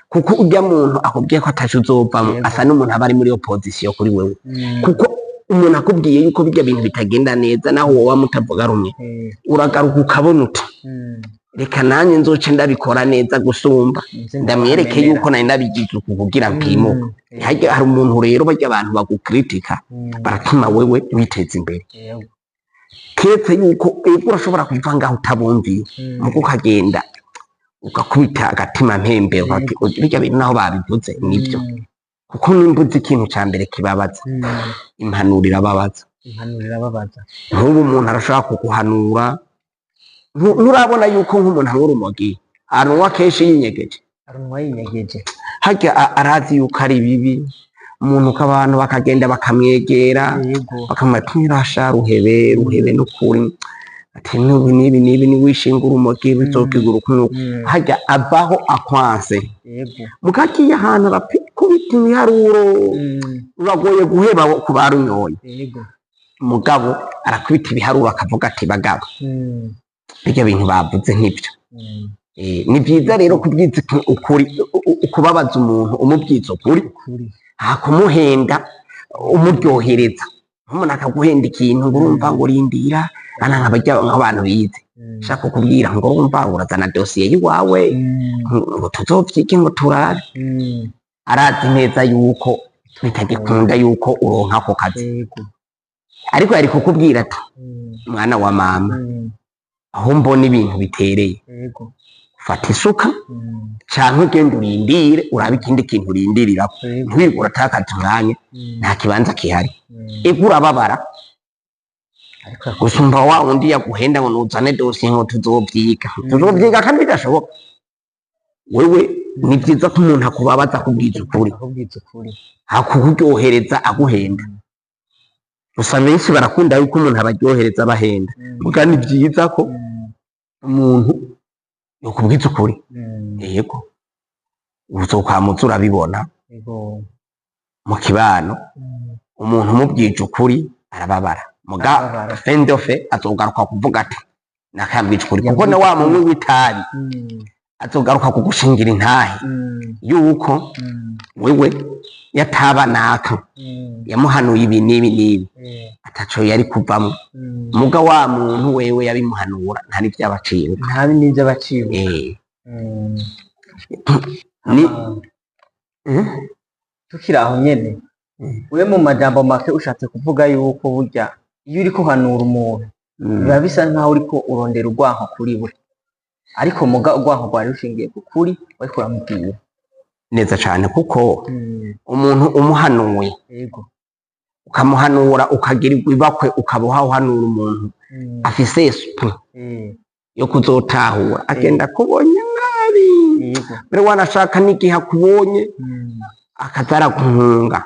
S1: Kuko urya muntu akubwiye ko ataco uzovamwo, asa n'umuntu aba ari muri opposition kuri wewe, kuko umuntu akubwiye yuko birya bintu bitagenda neza, naho woba mutavuga rumwe, uragaruka ukabona uti reka nanjye nzoce ndabikora neza gusumba,
S2: Nze
S1: ndamwereke
S2: ndabamenera.
S1: yuko nari ndabigize uku kugira mpimuke. Harya hari umuntu rero, barya abantu bagukritika baratuma wewe witeza imbere, keretse yuko ego urashobora kuva ngaho utabumviye, mugo ukagenda ugakubita agatima mpembero, birya bintu naho babivuze nibyo, kuko nimba uzi ikintu ca mbere kibabaza, impanuro irababaza.
S2: Impanuro irababaza.
S1: Nk'ubu umuntu arashobora kuguhanura. Nturabona yuko nk'umuntu anywa urumogi arunywa kenshi yinyegeje?
S2: Arunwa yinyegeje.
S1: Harya arazi yuko ari bibi. Umuntu abantu bakagenda bakamwegera, bakamubwira ati ntirasha, ruhebe, ruhebe n'ukuri, ati n'ubu n'ibi n'ibi, niwishinga urumogi bizokigura uku n'uku. Harya avaho akwanse, mukagiye ahantu arapikubita ibiharuro, ruragoye guheba ku barunyoye. Mugabo arakubita ibiharuro akavuga ati bagabo, birya bintu bavuze nk'ibyo. Ni byiza rero kubwiza ukuri, kubabaza umuntu umubwiza ukuri,
S2: Ukuri.
S1: nta kumuhenda umuryohereza. Nk'umuntu akaguhenda ikintu ngo urumva ngo rindira ana nk'abarya nk'abantu bize, shaka kukubwira ngo urumva urazana dosiye y'iwawe, ngo tuzovyige, ngo turabe. Arazi neza yuko Bitagikunda yuko uronka ako kazi. Ariko yari kukubwira ati: "Mwana wa mama, aho mbona ibintu bitereye, fata isuka canke ugenda urindire, urabe ikindi kintu urindirirako. Ntiwirirwe uratakaza umwanya, nta kibanza gihari." Ego, urababara
S2: Ariko
S1: gusumba wa wundi yaguhenda ngo nuzane dosiye ngo tuzovyiga, tuzovyiga kandi bidashoboka. Wewe ni vyiza ko umuntu akubabaza akubwiza ukuri,
S2: akubwiza ukuri,
S1: hakukuryohereza aguhenda. Gusa benshi barakunda yuko umuntu abaryohereza abahenda. Muga ni vyiza ko umuntu yokubwiza ukuri. Yego, uzokwamuza urabibona mu kibano. Umuntu umubwije ukuri arababara, muga
S2: Arababara.
S1: fendofe azogaruka kuvuga ati: "Nakambwije ukuri." Kuko na wa munywi w'itabi azogaruka kugushingira intahe yuko wewe yataba naka yamuhanuye ibi n'ibi n'ibi, ataco yari kuvamwo. Muga wa muntu wewe yabimuhanura nta n'ivyabaciro.
S2: Nta n'ivyo abaciwe.
S1: Ni
S2: Tukiri aho nyene, we mu majambo make ushatse kuvuga yuko burya iyo uriko uhanura umuntu, biba bisa nkaho uriko urondera urwanko kuri we, ariko muga urwanko rwari rushingiye ku kuri wariko uramubwira.
S1: Neza cane, kuko umuntu umuhanuye, ukamuhanura ukagirirwa ibakwe, ukaba uhanura umuntu afise esprit yo kuzotahura, agenda akubonye nabi. Mbere wanashaka n'igihe akubonye akaza araguhunga.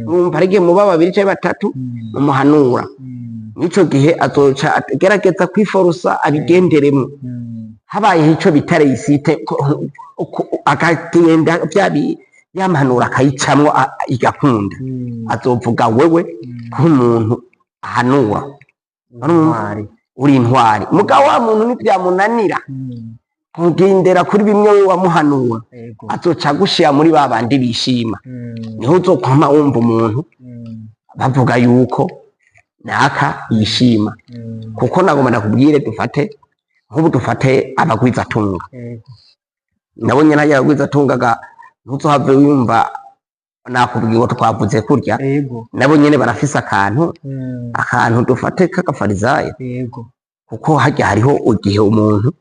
S1: Urumva ari igihe muba babiri canke batatu mumuhanura, mw'ico gihe azoca agerageza kwiforosa abigenderemwo. Habayeho ico bita réussite, akagenda vya yampanura akayicamwo, igakunda, azovuga wewe nk'umuntu ahanura.
S2: Intwari.
S1: Uri intwari. Mugabo wa muntu nivyamunanira kugendera kuri bimwe we wamuhanura, azoca agushira muri ba bandi bishima. Niho uzokwama wumva umuntu bavuga yuko naka yishima. Kuko nagomba ndakubwire, dufate nk'ubu, dufate abagwizatunga. Nabo nyene harya abagwizatungaga, ntuzohave wumva nakubwiye ngo twavuze kurya. Nabo nyene barafise akantu, akantu dufate k'agafarizayo. Kuko harya hariho igihe umuntu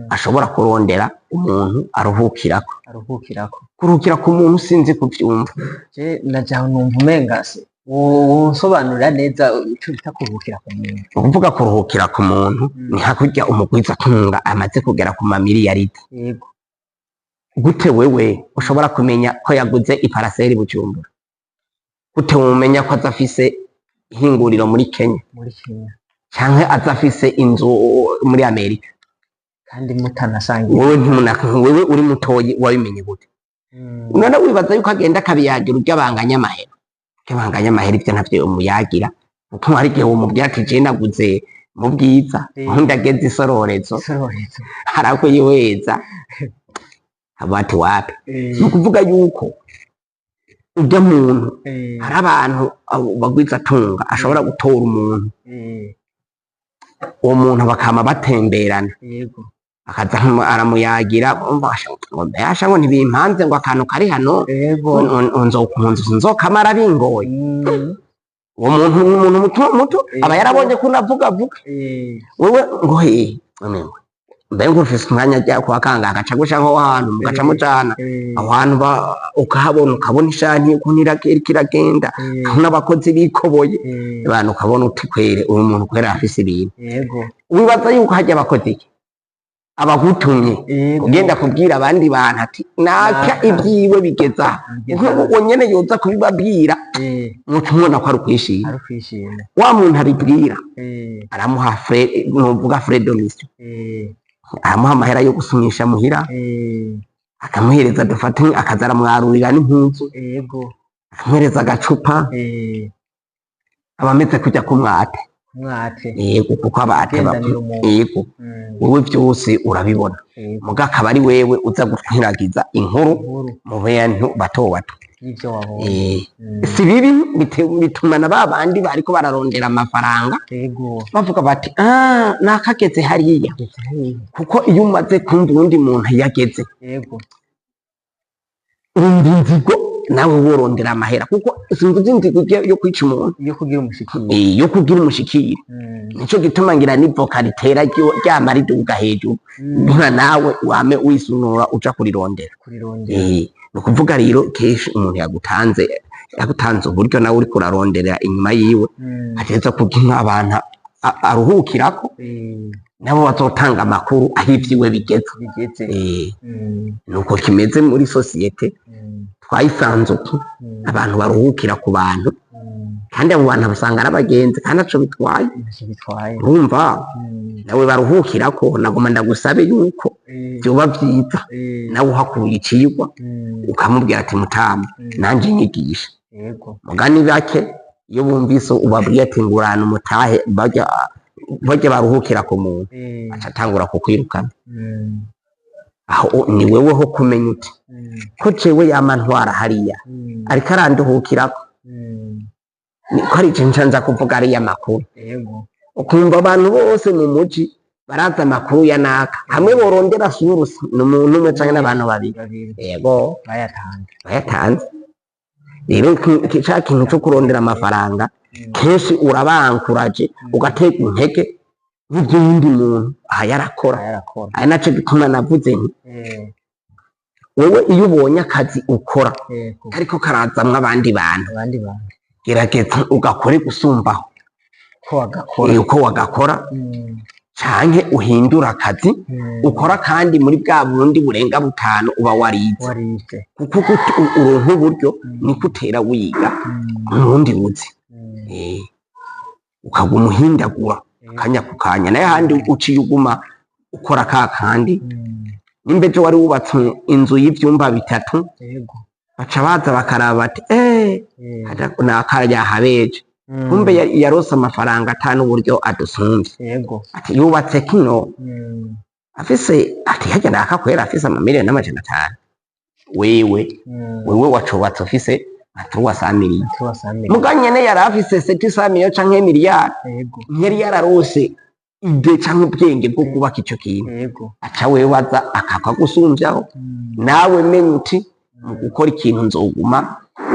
S1: ashobora kurondera umuntu aruhukirako.
S2: Aruhukirako.
S1: Kuruhukira ku muntu, sinzi kuvyumva.
S2: Je naja numva umenga se wonsobanurira neza ico bita kuruhukira ku muntu.
S1: Ni ukuvuga kuruhukira ku muntu ni nka kurya umugwizatunga amaze kugera ku mamiliyaridi. Gute wewe ushobora kumenya ko yaguze iparaseri Bujumbura? Gute womenya ko aza afise ihinguriro muri Kenya?
S2: Muri Kenya.
S1: Canke aza afise inzu muri Amerika?
S2: Kandi mutanasangiye.
S1: Wewe ntimunaka, wewe uri mutoyi, wabimenye gute? None wibaza yuko agenda akabiyagira urya banganya amahera? Urya banganya amahera ivyo ntavyo umuyagira, kuko hari igihe womubwira ati: "Je naguze mu Bwiza, ndageze Isororezo."
S2: Isororezo.
S1: Harakwihweza aba ati: "Wapi." Ni ukuvuga yuko urya muntu, hari abantu abo bagwizatunga ashobora gutora umuntu, uwo muntu bakama batemberana, akaza aramuyagira, umva ngo mbasha ngo ntibimpanze ngo akantu kari hano, nzokamara bingoye. Uwo muntu ni umuntu muto muto, aba yarabonye ko unavuga vuga. Wewe ngo hehe mbe ngo ufise umwanya ajya kwa kangahe, agaca gusha nko hantu mugaca mujana aho hantu, ukahabona, ukabona ishani ukuntu iriko iragenda, ukabona abakozi bikoboye abantu, ukabona uti: "Kwere uyu muntu kwera afise ibintu." Wibaza yuko hajya abakozi iki abagutumye ugenda kubwira abandi bantu ati: "Naka
S2: Naka.
S1: ibyiwe bigeza aha."
S2: Bigeza
S1: Nk'ubu nyene yoza kubibabwira, muca umubona ko ari ukwishima.
S2: Ari ukwishima.
S1: Wa muntu abibwira aramuha frais, nuvuga frais de mission, aramuha amahera yo gusumisha muhira, akamuhereza dufate akaza aramwarurira n'impuzu, akamuhereza agacupa, aba ameze kujya kumwate.
S2: Umwate.
S1: Yego, kuko abate
S2: Kugendanira umuntu.
S1: Yego. Wewe vyose urabibona, muga akaba ari wewe uza gutwiragiza inkuru
S2: Inkuru
S1: mu bantu bato bato
S2: y'ivyo wabonye.
S1: Si bibi, bituma na ba bandi bariko bararondera amafaranga bavuga bati: "Ah, nakageze hariya."
S2: Geze hariya.
S1: Kuko iyo umaze kumva uwundi muntu yageze, wumva inzigo. Nawe worondera amahera, kuko simvuze inzigo yo kwica umuntu,
S2: Iyo kugira umushikiri.
S1: Yo kugira umushikiri. Nico gituma ngira n'ivoka ritera ryama riduga hejuru, nka nawe wame wisunura uja kurirondera.
S2: Kurirondera.
S1: Ni ukuvuga rero kenshi umuntu yagutanze uburyo, nawe uriko urarondera inyuma yiwe, ategerezwa kugira abantu aruhukirako, nabo bazotanga amakuru aho ivyiwe bigeze.
S2: Bigeze.
S1: Nuko kimeze muri société. Twayisanze uko abantu baruhukira ku bantu, kandi abo bantu basanga ari abagenzi, kandi aco bitwaye.
S2: Ntacyo bitwaye.
S1: Urumva, nawe baruhukirako. Nagoma ndagusabe yuko vyoba vyiza nawe uhakuye icigwa, ukamubwira ati: "Mutama, nanje nyigisha." Mugani bake iyo bumvise ubabwiye ati: "Ngurana umutahe", barya barya baruhukira ku muntu, aca atangura kukwirukana. Aho ni wewe ho kumenya uti: "Ko jewe yama ntwara hariya, ariko aranduhukirako, niko ari je nca nza kuvuga ariya makuru." Ukumva abantu bose mu muji barazi amakuru ya naka, hamwe borondera source ni umuntu umwe canke n'abantu babiri.
S2: Babiri.
S1: Yego.
S2: Bayatanze.
S1: Bayatanze. Rero ca kintu co kurondera amafaranga, kenshi urabankuraje, ugatega intege nk'ivy'uwundi muntu aha yarakora.
S2: Yarakora.
S1: Ari naco gituma navuze nti: wewe iyo ubonye akazi ukora kariko karazamwo abandi bantu,
S2: abandi bantu,
S1: gerageza ugakore gusumbaho
S2: ko wagakora.
S1: Uko wagakora, canke uhindure akazi, ukora kandi muri bwa bundi burenga butanu uba warize.
S2: Warize.
S1: Kuko uronka uburyo, niko utera wiga ubundi buzi. Ukaguma uhindagura akanya ku kanya, nayo ahandi uciye uguma ukora ka kandi, nimba ejo wari wubatse inzu y'ivyumba bitatu, baca baza bakaraba bati: "Eh, naka yahabeje." Kumbe yarose amafaranga atanu uburyo adusumvye, ati yubatse kino, afise, ati harya nakakwera afise 500 miliyoni. Wewe, wewe wacubatse ufise nka 300 miliyoni.
S2: 300 miliyoni.
S1: Muga nyene yari afise 700 miliyoni canke miliyari, yari yararose idée canke ubwenge bwo kubaka ico kintu, aca wewe aza akakagusumvyaho. Nawe menya uti: "Mu gukora ikintu nzoguma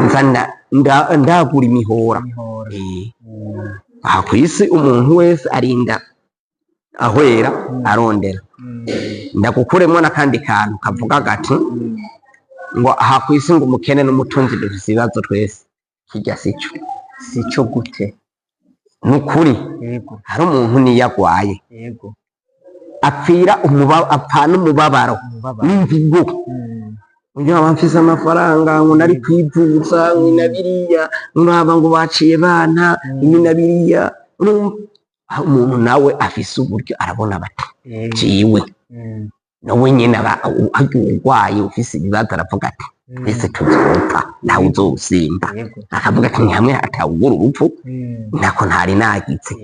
S1: nzana ndagura imihora."
S2: Imihora.
S1: Aha kw'isi umuntu wese arinda ahwera arondera. Ndagukuremwo n'akandi kantu kavuga gati ngo aha kw'isi ngo umukene n'umutunzi dufise ibibazo twese. Kirya sico.
S2: Sico gute?
S1: Nukuri. Hari umuntu niyo agwaye, apfira apfana umubabaro
S2: Umubabaro.
S1: n'inzigo. Uyu aba mfise amafaranga ngo nari kwivuza ngo na biriya, uraba ngo baciye bana ibi na biriya. Urumva, aho umuntu nawe afise uburyo arabona bati: "Jiwe." Nawe nyene aba harya urwaye ufise ibibazo aravuga ati: "Twese tuzopfa, ntawe uzosimba." Akavuga ati: "Ni hamwe atawugura urupfu, ntako ntari nagize."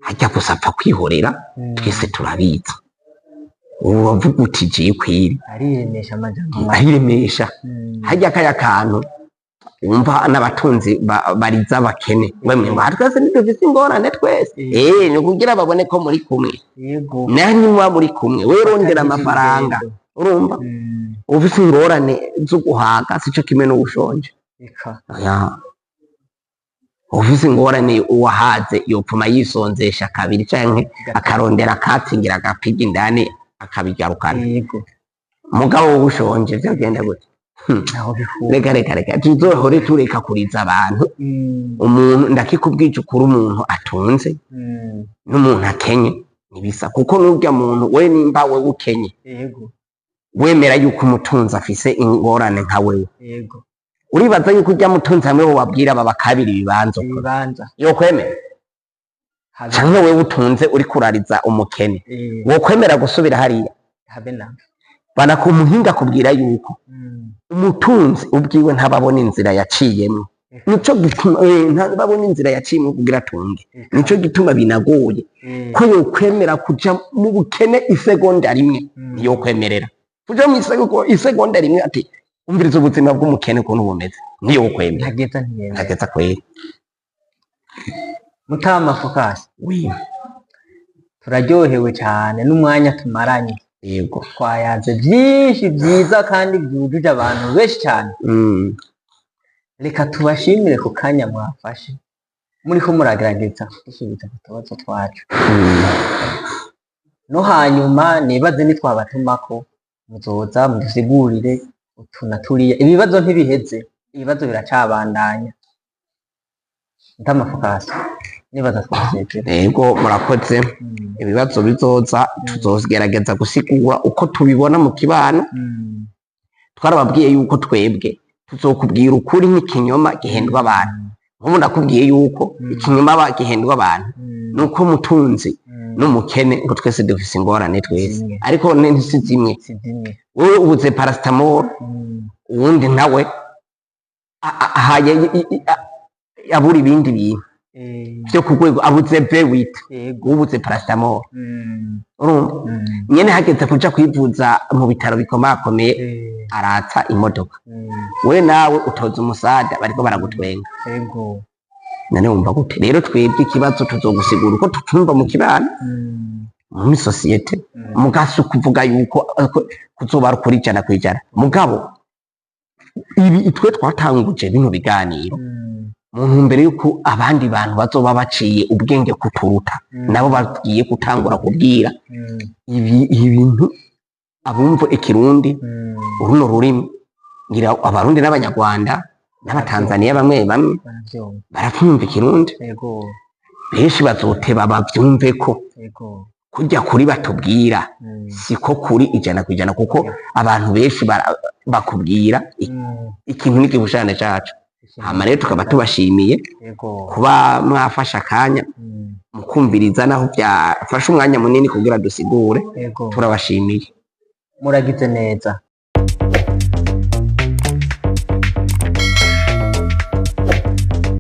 S1: Harya gusa apfa kwihorera. Twese turabizi, ubu bavuga uti: "Jiwe kwiri."
S2: Ariremesha amajambo make.
S1: Ariremesha. Harya kaya kantu wumva n'abatunzi bariza abakene bamwe ngo: "Twese ntidufise ingorane twese." Ni ukugira babone ko muri kumwe. Naho niba muri kumwe, we rondera amafaranga, urumva, ufise ingorane zo guhaga sico kimwe n'ubushonje.
S2: Eka.
S1: Oya. Ufise ingorane, uwahaze yopfuma yisonzesha kabiri canke akarondera akatsingira agapiga indani akabigarukana. Mugabo wowe ushonje vyogenda gute?
S2: Ntaho bihura.
S1: Reka reka reka, tuzohore tureka kuriza abantu. Umuntu, ndakikubwije ukuri, umuntu atunze n'umuntu akenye ntibisa, kuko n'urya muntu we, nimba wewe ukenye, wemera yuko umutunzi afise ingorane nka wewe, uribaza yuko urya mutunzi hamwe wobabwira babakabira ibibanza uko
S2: Ibibanza.
S1: yokwemera?
S2: Habe.
S1: Canke wewe utunze uriko urariza umukene, wokwemera gusubira hariya?
S2: Habe na.
S1: Bana ku muhinga akubwira yuko umutunzi ubwiwe ntababona inzira yaciyemwo. Nico gituma ntababona inzira yaciyemwo kugira atunge. Nico gituma binagoye ko yokwemera kuja mu bukene isegonda rimwe. Ntiyokwemerera kuja mu isegonda rimwe, ati: "Umviriza ubuzima bw'umukene ukuntu bumeze." Ntiyokwemera.
S2: Ntageza, ntiyemera.
S1: Ntageza kweri.
S2: Mutama Focus,
S1: Oui.
S2: turaryohewe cyane n'umwanya tumaranye. Twayaze byinshi byiza kandi byujuje abantu benshi cyane. Reka tubashimire ku kanya mwafashe muriko muragerageza kudusubiza ku tubazo twacu. No hanyuma nibaze nitwabatumako muzoza mudusigurire utu na turiya. Ibibazo ntibiheze, ibibazo biracabandanya. Ndamafokasi nibaza twasezera.
S1: Yego, murakoze. Ibibazo bizoza tuzogerageza gusigura uko tubibona mu kibano. Twarababwiye yuko twebwe tuzokubwira ukuri nk'ikinyoma gihendwa abantu. Nk'ubu ndakubwiye yuko ikinyoma gihendwa abantu nuko umutunzi n'umukene ngo twese dufise ingorane twese.
S2: Zimwe.
S1: Ariko si zimwe.
S2: Si zimwe.
S1: Wowe ubuze paracetamol, uwundi nawe ahaye abura ibindi bintu vyo ku rwego, abuze B8, ubuze paracetamol. Urumva, nyene hageze kuja kwivuza mu bitaro bikomakomeye, aratsa imodoka. We nawe utoza umusada, bariko baragutwenga. None wumva gute? Rero twebwe ikibazo tuzogusigura uko tucumva mu kibano, muri société. Mugasi ukuvuga yuko ko kuzoba ari ukuri 100%. Mugabo ibi twe twatanguje bino biganiro mu ntumbero yuko abandi bantu bazoba baciye ubwenge kuturuta, nabo bagiye gutangura kubwira ibi ibintu abumva ikirundi, uruno rurimi, ngira Abarundi n'Abanyarwanda n'Abatanzaniya bamwe bamwe
S2: baravyumva.
S1: Baravyumva ikirundi. Benshi bazoteba bavyumve ko kurya kuri batubwira siko kuri 100%, kuko abantu benshi bakubwira ikintu n'igihushane cacu. Hama rero tukaba tubashimiye kuba mwafashe akanya mukumviriza, naho byafashe umwanya munini kugira dusigure. Turabashimiye.
S2: Muragize neza.